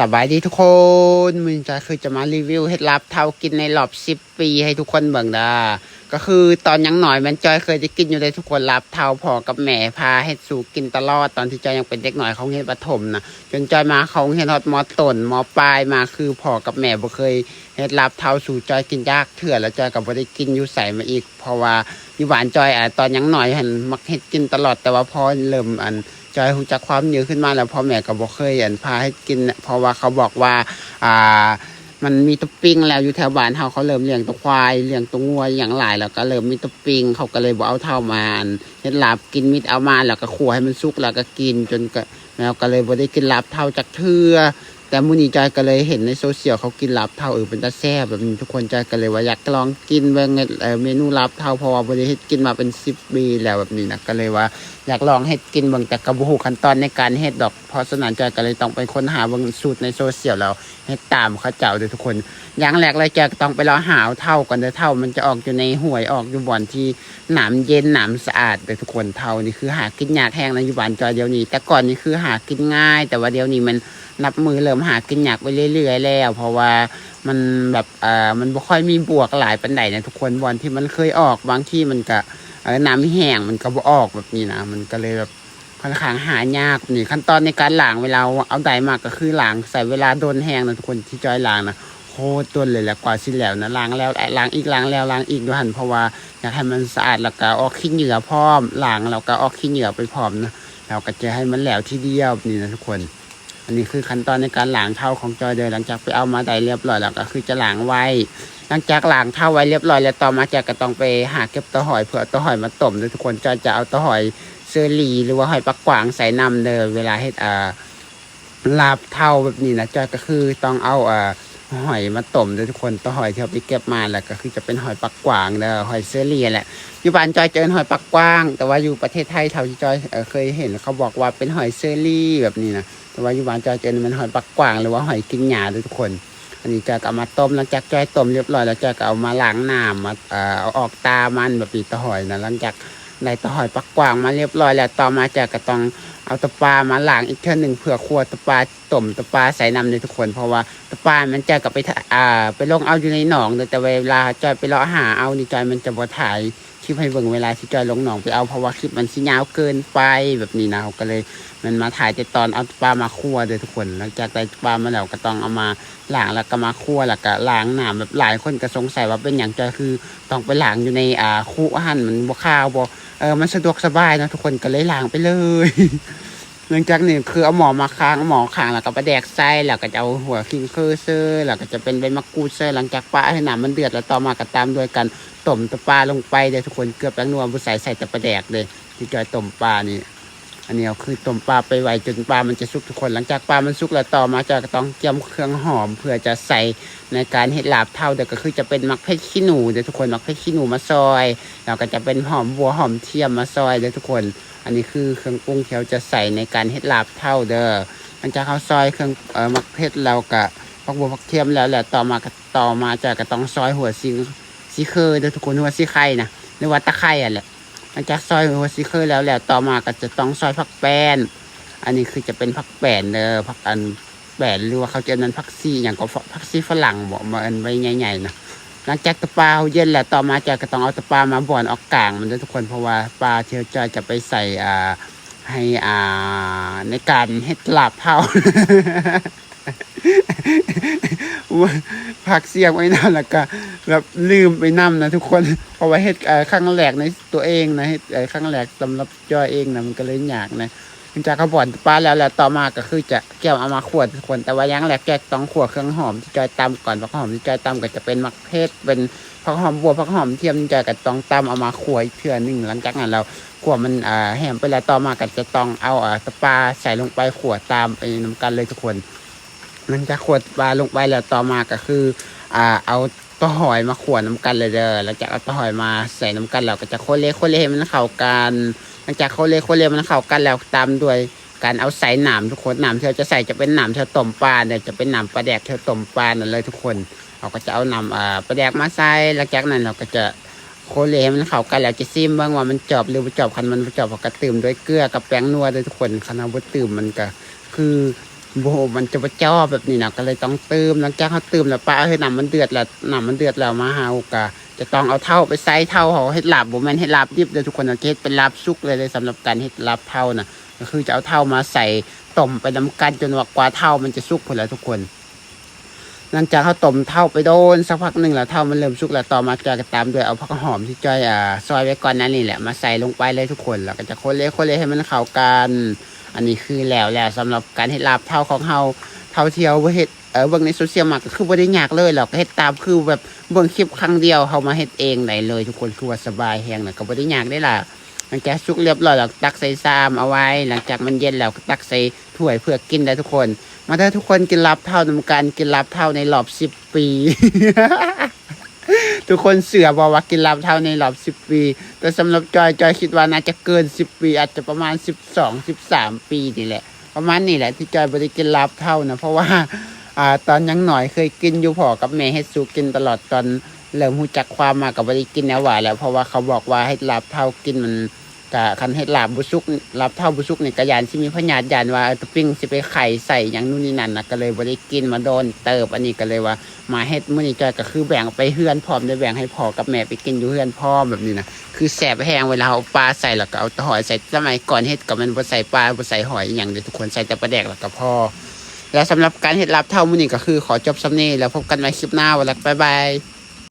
ສະບາຍດີທຸກຄົນ, ມື້ນີ້ຈອຍຄືຈະມາຣີວິວເຫັດລາບເທົາກິນໃນລອບສິບປີໃຫ້ທຸກຄົນເບິ່ງເດີ. ກໍຄືຕອນຍັງນ້ອຍແມ່ນຈອຍເຄີຍໄດ້ກິນຢູ່ເດ້ທຸກຄົນ, ລາບເທົາພໍ່ກັບແມ່ພາເຮັດສູ່ກິນຕະຫຼອດ ຕອນທີ່ຈອຍຍັງເປັນເດັກນ້ອຍເຂົ້າໂຮງຮຽນປະຖົມນະ, ຈົນຈອຍມາເຂົ້າໂຮງຮຽນຮອດ ມ.ຕົ້ນ ມ.ປາຍມາ ຄືພໍ່ກັບແມ່ບໍ່ເຄີຍເຮັດລາບເທົາສູ່ຈອຍກິນຈັກເທື່ອ, ແລ້ວຈອຍກໍບໍ່ໄດ້ກິນຢູ່ໃສມາອີກ ເພາະວ່າຢູ່ບ້ານຈອຍ ອາ ຕອນຍັງນ້ອຍຫັ້ນມັກເຮັດກິນຕະຫຼອດ, ແຕ່ວ່າພໍເລີ່ມ ອັນ ຈອຍຮູ້ຈັກຄວາມຍືນຂຶ້ນມາແລ້ວ ພໍ່ແມ່ກໍບໍ່ເຄີຍ ອັນ ພາເຮັດກິນ ເພາະວ່າເຂົາບອກວ່າ ອ່າ ມັນມີຕົວປິງແລ້ວ. ຢູ່ແຖວບ້ານເຮົາ ເຂົາເລີ່ມລ້ຽງຕົວຄວາຍ ລ້ຽງຕົວງົວອີ່ຫຍັງຫຼາຍ ແລ້ວກໍເລີ່ມມີຕົວປິງ, ເຂົາກໍເລີຍບໍ່ເອົາເທົາມາ ອັນ ເຮັດລາບກິນ, ມີແຕ່ເອົາມາແລ້ວກໍຂົ້ວໃຫ້ມັນສຸກ ແລ້ວກໍກິນ ຈົນກໍ ແລ້ວກໍເລີຍບໍ່ໄດ້ກິນລາບເທົາຈັກເທື່ອ. ແຕ່ມື້ນີ້ຈອຍກໍເລີຍເຫັນໃນໂຊຊຽວເຂົາກິນລາບເທົາ ເອີ ເປັນຕາແຊບແບບນີ້ທຸກຄົນ, ຈອຍກໍເລີຍວ່າຢາກລອງກິນເບິ່ງ ເອີ ເມນູລາບເທົາ ເພາະວ່າບໍ່ໄດ້ເຮັດກິນມາເປັນສິບປີແລ້ວແບບນີ້ນະ, ກໍເລີຍວ່າຢາກລອງເຮັດກິນເບິ່ງ ແຕ່ກໍບໍ່ຮູ້ຂັ້ນຕອນໃນການເຮັດດອກ. ເພາະສະນັ້ນຈອຍກໍເລີຍຕ້ອງໄປຄົ້ນຫາເບິ່ງສູດໃນໂຊຊຽວ ແລ້ວເຮັດຕາມເຂົາເຈົ້າເດີທຸກຄົນ. ຢ່າງແລກເລີຍຈອຍກໍຕ້ອງໄປເລາະຫາເອົາເທົາກ່ອນເດີ, ເທົາມັນຈະອອກຢູ່ໃນຫ້ວຍ ອອກຢູ່ບ່ອນທີ່ ນ້ຳເຢັນ ນ້ຳສະອາດເດີທຸກຄົນ. ເທົານີ້ຄືຫາກິນຍາກແຮງນະ ຢູ່ບ້ານຈອຍດຽວນີ້, ແຕ່ກ່ອນນີ້ຄືຫາກິນງ່າຍ ແຕ່ວ່າດຽວນີ້ມັນນັບມື້ເລີ່ມຫາກິນຍາກໄປເລື້ອຍໆແລ້ວ ເພາະວ່າມັນແບບ ເອີ ມັນບໍ່ຄ່ອຍມີບວກຫຼາຍປານໃດນະທຸກຄົນ. ບ່ອນທີ່ມັນເຄີຍອອກ ບາງທີມັນກະ ເອີ ນ້ຳແຫ້ງ ມັນກະບໍ່ອອກແບບນີ້ນະ, ມັນກະເລີຍແບບ ຂ້ອນຂ້າງຫາຍາກ. ນີ້ຂັ້ນຕອນໃນການລ້າງ ເວລາເອົາໄດ້ມາກໍຄືລ້າງ ໃຊ້ເວລາດົນແຮງນະທຸກຄົນ, ທີ່ຈອຍລ້າງນະໂຄດດົນເລີຍແຫຼະກວ່າຊິແລ້ວນະ, ລ້າງແລ້ວ ເອີ ລ້າງອີກ ລ້າງແລ້ວ ລ້າງອີກຢູ່ຫັ້ນ ເພາະວ່າຢາກໃຫ້ມັນສະອາດ ແລ້ວກໍອອກຂີ້ເຫຍື້ອພ້ອມ, ລ້າງແລ້ວກໍອອກຂີ້ເຫຍື້ອໄປພ້ອມນະ, ແລ້ວກໍຈະໃຫ້ມັນແລ້ວທີດຽວນີ້ນະທຸກຄົນ. ອັນນີ້ຄືຂັ້ນຕອນໃນການລ້າງເທົາຂອງຈອຍເດີ. ຫຼັງຈາກໄປເອົາມາໄດ້ຮຽບຮ້ອຍແລ້ວ ກໍຄືຈະລ້າງໄວ້. ຫຼັງຈາກລ້າງເທົາໄວ້ຮຽບຮ້ອຍແລ້ວ ຕໍ່ມາຈອຍກໍຕ້ອງໄປຫາເກັບເຕົ້າຫອຍ ເພື່ອເອົາເຕົ້າຫອຍມາຕົ້ມເດີທຸກຄົນ. ຈອຍຈະເອົາເຕົ້າຫອຍເຊີຣີ ຫຼືວ່າຫອຍປາກກວາງໃສ່ນຳເດີ. ເວລາເຮັດ ອ່າ ລາບເທົາແບບນີ້ນະ ຈອຍກໍຄືຕ້ອງເອົາ ອ່າ ຫອຍມາຕົ້ມເດີທຸກຄົນ. ເຕົ້າຫອຍທີ່ເຮົາໄປເກັບມາ ແລ້ວກໍຄືຈະເປັນຫອຍປາກກວາງເດີ ຫອຍເຊີຣີຫັ້ນແຫຼະ. ຢູ່ບ້ານຈອຍຈະເອີ້ນຫອຍປາກກວາງ, ແຕ່ວ່າຢູ່ປະເທດໄທ ເທົ່າທີ່ຈອຍ ເອີ ເຄີຍເຫັນ ເຂົາບອກວ່າເປັນຫອຍເຊີຣີແບບນີ້ນະ. ແຕ່ວ່າຢູ່ບ້ານຈອຍຈະເອີ້ນແມ່ນຫອຍປາກກວາງ ຫຼືວ່າຫອຍກິນຫຍ້າເດີທຸກຄົນ. ອັນນີ້ຈອຍກໍເອົາມາຕົ້ມ, ຫຼັງຈາກຈອຍຕົ້ມຮຽບຮ້ອຍແລ້ວ ຈອຍກໍເອົາມາລ້າງນ້ຳ ມາ ເອີ ເອົາອອກຕາມັນແບບນີ້ ເຕົ້າຫອຍນະ. ຫຼັງຈາກໄດ້ເຕົ້າຫອຍປາກກວາງມາຮຽບຮ້ອຍແລ້ວ ຕໍ່ມາຈອຍກໍຕ້ອງເອົາເຕົ້າປາມາລ້າງອີກເທື່ອໜຶ່ງ ເພື່ອຂົ້ວເຕົ້າປາ ຕົ້ມເຕົ້າປາໃສ່ນຳເດີທຸກຄົນ. ເພາະວ່າເຕົ້າປາມັນຈອຍກໍໄປ ອ່າ ໄປລົງເອົາຢູ່ໃນໜອງເດີ, ແຕ່ເວລາຈອຍໄປເລາະຫາເອົານີ້ ຈອຍມັນຈະບໍ່ຖ່າຍ ຄລິບໃຫ້ເບິ່ງເວລາທີ່ຈອຍລົງໜອງໄປເອົາ ເພາະວ່າຄລິບມັນຊິຍາວເກີນໄປແບບນີ້ນະ. ເຮົາກໍເລີຍແມ່ນມາຖ່າຍແຕ່ຕອນເອົາປາມາຂົ້ວເດີທຸກຄົນ. ຫຼັງຈາກໄດ້ປາມາແລ້ວ ກໍຕ້ອງເອົາມາລ້າງ ແລ້ວກໍມາຂົ້ວ ແລ້ວກໍລ້າງນ້ຳ. ແບບຫຼາຍຄົນກໍສົງໄສວ່າເປັນຫຍັງຈອຍຄືຕ້ອງໄປລ້າງຢູ່ໃນ ອ່າ ຄຸຫັ້ນ ມັນບໍ່ຄາວບໍ່ ເອີ ມັນສະດວກສະບາຍເນາະທຸກຄົນ, ກໍເລີຍລ້າງໄປເລີຍ. ຫຼັງຈາກນີ້ຄືເອົາໝໍ້ມາຄ້າງ ເອົາໝໍ້ຄ້າງແລ້ວກໍປາແດກໃສ່ ແລ້ວກໍຈະເອົາຫົວຂີງເຄີເຊີ ແລ້ວກໍຈະເປັນໃບໝາກກູດເຊີ. ຫຼັງຈາກປາໃຫ້ນ້ຳມັນເດືອດແລ້ວ ຕໍ່ມາກໍຕາມດ້ວຍການຕົ້ມແຕ່ປາລົງໄປເດີທຸກຄົນ. ເກືອເກືອແປ້ງນົວບໍ່ໃສ່ ໃສ່ແຕ່ປາແດກເດີ ທີ່ຈອຍຕົ້ມປານີ້. ອັນນີ້ກໍຄືຕົ້ມປາໄປໄວ້ຈົນປາມັນຈະສຸກທຸກຄົນ. ຫຼັງຈາກປາມັນສຸກແລ້ວ ຕໍ່ມາຈອຍກໍຕ້ອງກຽມເຄື່ອງຫອມ ເພື່ອຈະໃສ່ໃນການເຮັດລາບເທົາເດີ ກໍຄືຈະເປັນໝາກເຜັດຂີ້ໜູເດີທຸກຄົນ, ໝາກເຜັດຂີ້ໜູມາຊອຍ ແລ້ວກໍຈະເປັນຫອມບົ່ວ ຫອມທຽມມາຊອຍເດີທຸກຄົນ. ອັນນີ້ຄືເຄື່ອງປຸງທີ່ເຮົາຈະໃສ່ໃນການເຮັດລາບເທົາເດີ. ຫຼັງຈາກເຮົາຊອຍເຄື່ອງ ເອີ ໝາກເຜັດແລ້ວກະຜັກບົ່ວຜັກທຽມແລ້ວ ແລ້ວຕໍ່ມາກະ ຕໍ່ມາຈອຍກໍຕ້ອງຊອຍຫົວສີ ສີເຄີເດີທຸກຄົນ, ຫົວສີໄຄນະ ຫຼືວ່າຕະໄຄຫັ້ນແຫຼະ. ຫຼັງຈາກຊອຍຫົວສີເຄີແລ້ວ ແລ້ວຕໍ່ມາກໍຈະຕ້ອງຊອຍຜັກແປ້ນ. ອັນນີ້ຄືຈະເປັນຜັກແປ້ນເດີ ຜັກອັນ ແປ້ນ ຫຼືວ່າເຂົາຈະເອີ້ນມັນຜັກຊີຫຍັງກໍ ຜັກຊີຝຣັ່ງບໍ ມາເອີ້ນໃບໃຫຍ່ໆນະ. ຫຼັງຈາກຕະປາເຮົາເຢັນແລ້ວ ຕໍ່ມາຈອຍກໍຕ້ອງເອົາຕະປາມາບ່ອນອອກກາງມັນເດີທຸກຄົນ, ເພາະວ່າປາທີ່ເຮົາຈອຍຈະໄປໃສ່ ອ່າ ໃຫ້ ອ່າ ໃນການເຮັດລາບເທົາ ພາກສຽງໄວ້ນຳ ແລ້ວກໍແບບລືມໄປນຳນະທຸກຄົນ, ເພາະວ່າເຮັດ ເອີ ຄັ້ງແລກໃນຕົວເອງນະ ເຮັດ ເອີ ຄັ້ງແລກສຳລັບ ຈອຍເອງນະ ມັນກໍເລີຍຍາກນະ. ຫຼັງຈາກເຮົາບ່ອນປາແລ້ວ ແລ້ວຕໍ່ມາກໍຄືຈະກຽມເອົາມາຂົ້ວທຸກຄົນ, ແຕ່ວ່າຢ່າງແລກຈອຍຕ້ອງຂົ້ວເຄື່ອງຫອມທີ່ຈອຍຕຳກ່ອນ. ຜັກຫອມທີ່ຈອຍຕຳກໍຈະເປັນໝາກເຜັດ ເປັນຜັກຫອມບົ່ວ ຜັກຫອມທຽມ ທີ່ຈອຍກໍຕ້ອງຕຳເອົາມາຂົ້ວອີກເທື່ອໜຶ່ງ. ຫຼັງຈາກນັ້ນແລ້ວ ຂົ້ວມັນ ເອີ ແຫ້ງໄປແລ້ວ ຕໍ່ມາກໍຈະຕ້ອງເອົາ ເອີ ຕະປາໃສ່ລົງໄປຂົ້ວຕາມໄປນຳກັນເລີຍທຸກຄົນ. ຫຼັງຈາກຂົ້ວປາລົງໄປແລ້ວ ຕໍ່ມາກໍຄື ອ່າ ເອົາ ເຕົ້າຫອຍມາຂົ້ວນຳກັນເລີຍເດີ. ຫຼັງຈາກເອົາເຕົ້າຫອຍມາໃສ່ນຳກັນແລ້ວ ກໍຈະໂຄເລໂຄເລໃຫ້ມັນເຂົ້າກັນ. ຫຼັງຈາກໂຄເລໂຄເລໃຫ້ມັນເຂົ້າກັນແລ້ວ ຕາມດ້ວຍການເອົາໃສ່ນ້ຳທຸກຄົນ. ນ້ຳທີ່ເຮົາຈະໃສ່ຈະເປັນນ້ຳທີ່ເຮົາຕົ້ມປາເດີ, ຈະເປັນນ້ຳປາແດກທີ່ເຮົາຕົ້ມປານັ້ນເລີຍທຸກຄົນ. ເຮົາກໍຈະເອົານ້ຳ ອ່າ ປາແດກມາໃສ່. ຫຼັງຈາກນັ້ນເຮົາກໍຈະໂຄເລໃຫ້ມັນເຂົ້າກັນແລ້ວ ຈະຊີມເບິ່ງວ່າມັນຈອບຫຼືບໍ່ຈອບ. ຄັນມັນບໍ່ຈອບ ເຮົາກໍຕື່ມດ້ວຍເກືອກັບແປ້ງນົວເດີທຸກຄົນ. ຄັນເຮົາບໍ່ຕື່ມ ມັນກໍຄື ບໍ່ ມັນຈະບໍ່ຈ່ອແບບນີ້ນະ ກໍເລີຍຕ້ອງຕື່ມ. ຫຼັງຈາກເຮົາຕື່ມແລ້ວ ປະໃຫ້ນ້ຳມັນເດືອດແລ້ວ ນ້ຳມັນເດືອດແລ້ວມາ ເຮົາກໍຈະຕ້ອງເອົາເຂົ້າໄປໃສ່. ເຂົ້າເຮົາເຮັດລາບ ບໍ່ແມ່ນເຮັດລາບດິບເດີທຸກຄົນ ເຮົາຈະເຮັດເປັນລາບສຸກເລີຍເດີ. ສຳລັບການເຮັດລາບເຂົ້ານະ ກໍຄືຈະເອົາເຂົ້າມາໃສ່ ຕົ້ມໄປນຳກັນ ຈົນວ່າກວ່າເຂົ້າມັນຈະສຸກພຸ້ນແຫຼະທຸກຄົນ. ຫຼັງຈາກເຮົາຕົ້ມເຂົ້າໄປໂດນສັກພັກໜຶ່ງແລ້ວ ເຂົ້າມັນເລີ່ມສຸກແລ້ວ ຕໍ່ມາຈອຍກໍຕາມດ້ວຍເອົາຜັກຫອມທີ່ຈອຍ ອ່າ ຊອຍໄວ້ກ່ອນໜ້ານີ້ແຫຼະ ມາໃສ່ລົງໄປເລີຍທຸກຄົນ ແລ້ວກໍຈະຄົນເລີຍ ຄົນເລີຍໃຫ້ມັນເຂົ້າກັນ. ອັນນີ້ຄືແລ້ວແລ້ວ ສຳລັບການເຮັດລາບເຂົ້າຂອງເຮົາ. ເທົ່າທີ່ເຮົາເຮັດ ເອີ ເບິ່ງໃນໂຊຊຽວມາ ກໍຄືບໍ່ໄດ້ຍາກເລີຍ ແລ້ວກໍເຮັດຕາມ ຄືແບບເບິ່ງຄລິບຄັ້ງດຽວ ເຮົາມາເຮັດເອງໄດ້ເລີຍທຸກຄົນ ຄືວ່າສະບາຍແຮງນະ ກໍບໍ່ໄດ້ຍາກເດ້ລະ. ຫຼັງຈາກສຸກລຽບຮ້ອຍແລ້ວ ຕັກໃສ່ຊາມເອົາໄວ້. ຫຼັງຈາກມັນເຢັນແລ້ວ ກໍຕັກໃສ່ຖ້ວຍເພື່ອກິນໄດ້ທຸກຄົນ. ມາເດີທຸກຄົນ ກິນລາບເທົ້ານຳກັນ ກິນລາບເທົ້າໃນລອບສິບປີ. ທຸກຄົນເຊື່ອບໍ່ວ່າກິນລາບເທົ້າໃນລອບສິບປີ? ແຕ່ສຳລັບຈອຍ ຈອຍຄິດວ່າໜ້າຈະເກີນສິບປີ ອາດຈະປະມານສິບສອງ ສິບສາມປີນີ້ແຫຼະ ປະມານນີ້ແຫຼະ ທີ່ຈອຍບໍ່ໄດ້ກິນລາບເທົ້ານະ ເພາະວ່າ ອ່າ ຕອນຍັງນ້ອຍເຄີຍກິນຢູ່ ພໍ່ກັບແມ່ເຮັດສູ່ກິນຕະຫຼອດ. ຕອນເລີ່ມຮູ້ຈັກຄວາມມາກໍບໍ່ໄດ້ກິນແນວຫວານແລ້ວ ເພາະວ່າເຂົາບອກວ່າເຮັດລາບເທົ້າກິນມັນ ກະຄັນເຮັດລາບບໍ່ສຸກ ລາບເທົ້າບໍ່ສຸກນີ້ກະຢ້ານຊິມີພະຍາດ ຢ້ານວ່າ ເອີ ຕະປິງຊິໄປໄຂ່ໃສ່ຫຍັງນູ່ນນີ້ນັ້ນນະ ກະເລີຍບໍ່ໄດ້ກິນມາດົນເຕີບ. ອັນນີ້ກະເລີຍວ່າມາເຮັດມື້ນີ້ ຈອຍກະຄືແບ່ງໄປເຮືອນພ້ອມ ໄດ້ແບ່ງໃຫ້ພໍ່ກັບແມ່ໄປກິນຢູ່ເຮືອນພ້ອມແບບນີ້ນະ ຄືແຊບແຮງ. ເວລາເຮົາເອົາປາໃສ່ ແລ້ວກະເອົາແຕ່ຫອຍໃສ່. ສະໄໝກ່ອນເຮັດກະແມ່ນບໍ່ໃສ່ປາ ບໍ່ໃສ່ຫອຍອີ່ຫຍັງເດ້ທຸກຄົນ ໃສ່ແຕ່ປາແດກແລ້ວກະພໍ. ແລ້ວສຳລັບການເຮັດລາບເທົ້າມື້ນີ້ກະຄືຂໍຈົບສ່ຳນີ້ ແລ້ວພົບກັນໃໝ່ຄລິບໜ້າ. ບາຍບາຍ.